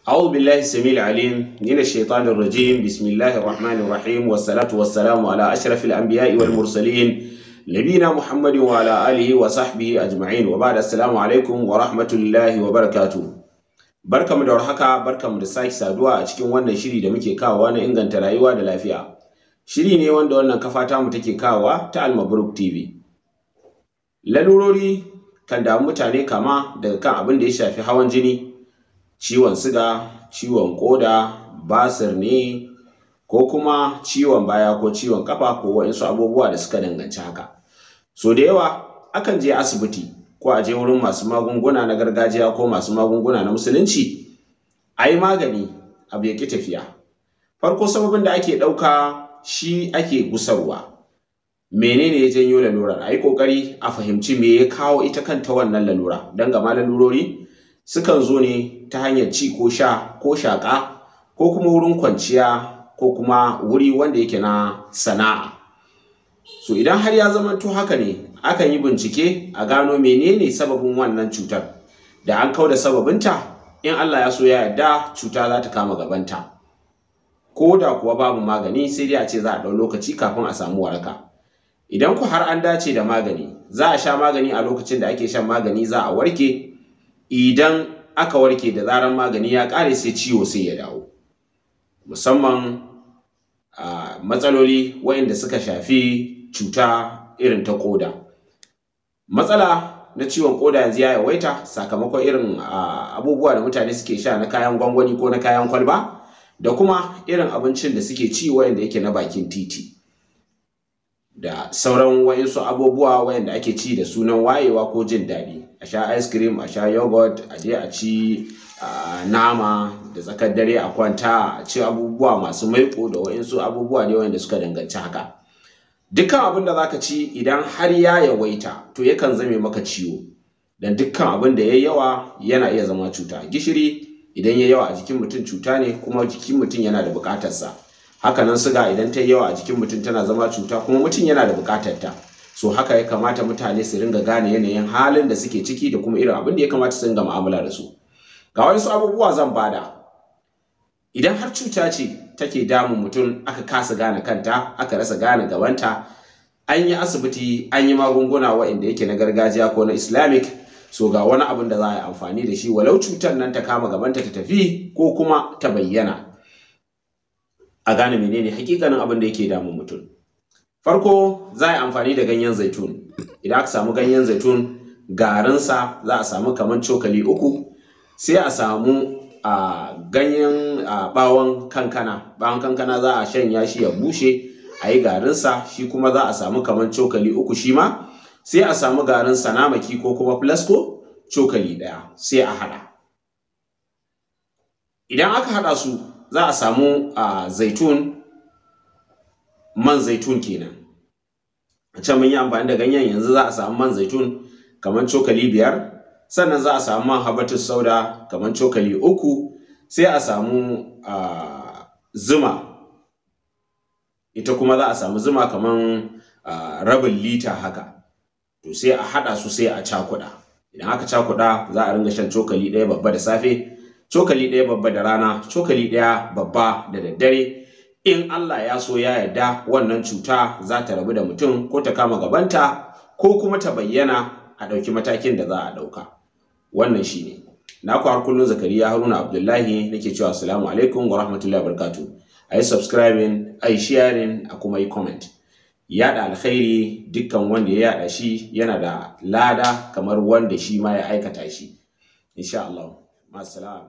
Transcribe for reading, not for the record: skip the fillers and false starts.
أعوذ بالله السميع العليم من الشيطان الرجيم. بسم الله الرحمن الرحيم، والصلاة والسلام على أشرف الأنبياء والمرسلين نبينا محمد وعلى آله وصحبه أجمعين، وبعد. السلام عليكم ورحمة الله وبركاته. Barkamu da warhaka, barkamu da sake saduwa a cikin wannan shiri da muke kawowa na inganta rayuwa da lafiya. Shiri ne wanda wannan kafa tamu take kawowa ta Almabruk TV. Lalurori kan damu mutane, kama daga kan abin da ya shafi hawan jini, ciwon siga, ciwon koda, basir ne, ko kuma ciwon baya ko ciwon kafa ko waɗansu abubuwa da suka danganci haka. So da yawa akan je asibiti ko a je wurin masu magunguna na gargajiya ko masu magunguna na musulunci, a yi magani, abu ya ƙi tafiya. Farko, sababin da ake ɗauka shi ake gusarwa. Menene ya janyo lalurar? A yi ƙoƙari a fahimci me ya kawo ita kanta wannan lalura. Don gama lalurori sukan zo ne ta hanyar ci ko sha ko shaƙa ko kuma wurin kwanciya ko kuma wuri wanda yake na sana'a. So idan har ya zamanto haka ne, akan yi bincike a gano menene sababin wannan cutar. Da an kauda sababinta, in Allah ya so ya yarda, cuta za ta kama gabanta. Ko da kuwa babu magani, sai dai a ce za a ɗau lokaci kafin a samu waraka. Idan ku har an dace da magani, za a sha magani. A lokacin da ake shan magani za a warke. Idan aka warke, da zaran magani ya ƙare, sai ciwo sai ya dawo. Musamman a matsaloli waɗanda suka shafi cuta irin ta ƙoda. Matsala na ciwon ƙoda yanzu ya yawaita sakamakon irin abubuwa da mutane suke sha na kayan gwangwani ko na kayan kwalba, da kuma irin abincin da suke ci waɗanda yake na bakin titi, da sauran waɗansu abubuwa waɗanda ake ci da sunan wayewa ko jin daɗi. A sha ice cream, a sha yogurt, a je a ci nama da tsakar dare, a kwanta, a ci abubuwa masu maiƙo da waɗansu abubuwa ne waɗanda suka danganci haka. Dukkan abin da zaka ci, idan har ya yawaita, to yakan zame maka ciwo. Dan dukkan abin da yayi yawa yana iya zama cuta. Gishiri idan yayi yawa a jikin mutum cuta ne, kuma jikin mutum yana da buƙatarsa. Haka nan siga, idan ta yi yawa a jikin mutum tana zama cuta, kuma mutum yana da buƙatar ta. So haka ya kamata mutane su ringa gane yanayin halin da suke ciki da kuma irin abin da ya kamata su ringa mu'amala da su. Ga wasu abubuwa zan bada. Idan har cuta ce take damun mutum, aka kasa gane kanta, aka rasa gane gabanta, an yi asibiti, an yi magunguna waɗanda yake na gargajiya ko na Islamic, so ga wani abin da za a yi amfani da shi, walau cutar nan ta kama gabanta ta tafi ko kuma ta bayyana, a gane menene hakikanin abin da yake damun mutum. Farko, za a yi amfani da ganyen zaitun. Idan aka samu ganyen zaitun, garinsa za a samu kamar cokali 3. Sai a samu a ganyen bawon kankana. Bawon kankana za a shanya shi ya bushe, a yi garinsa. Shi kuma za a samu kamar cokali 3 shi ma. Sai a samu garin sanamaki ko kuma flasko, cokali 1, sai a haɗa. Idan aka haɗa su, za a samu zaitun, man zaitun kenan. A can mun yi amfani da ganyen, yanzu za a samu man zaitun kamar cokali 5. Sannan za a samu man habatus sauda kamar cokali 3. Sai a samu zuma. Ita kuma za a samu zuma kamar rabin lita haka. To sai a haɗa su, sai a cakuɗa. Idan aka cakuɗa, za a ringa shan cokali 1 babba da safe, cokali 1 babba da rana, cokali 1 babba da daddare. In Allah ya so ya yarda, wannan cuta za ta rabu da mutum, ko ta kama gabanta ko kuma ta bayyana, a ɗauki matakin da za a ɗauka. Wannan shine naku har kullum, Zakariya Haruna Abdullahi, nake cewa assalamu alaikum wa rahmatullahi wa barakatuh. A yi subscribing, a yi sharing, a kuma yi comment. Yaɗa alkhairi, dukkan wanda ya yaɗa shi yana da lada kamar wanda shi ma ya aikata shi, insha Allah. Ma'assalam.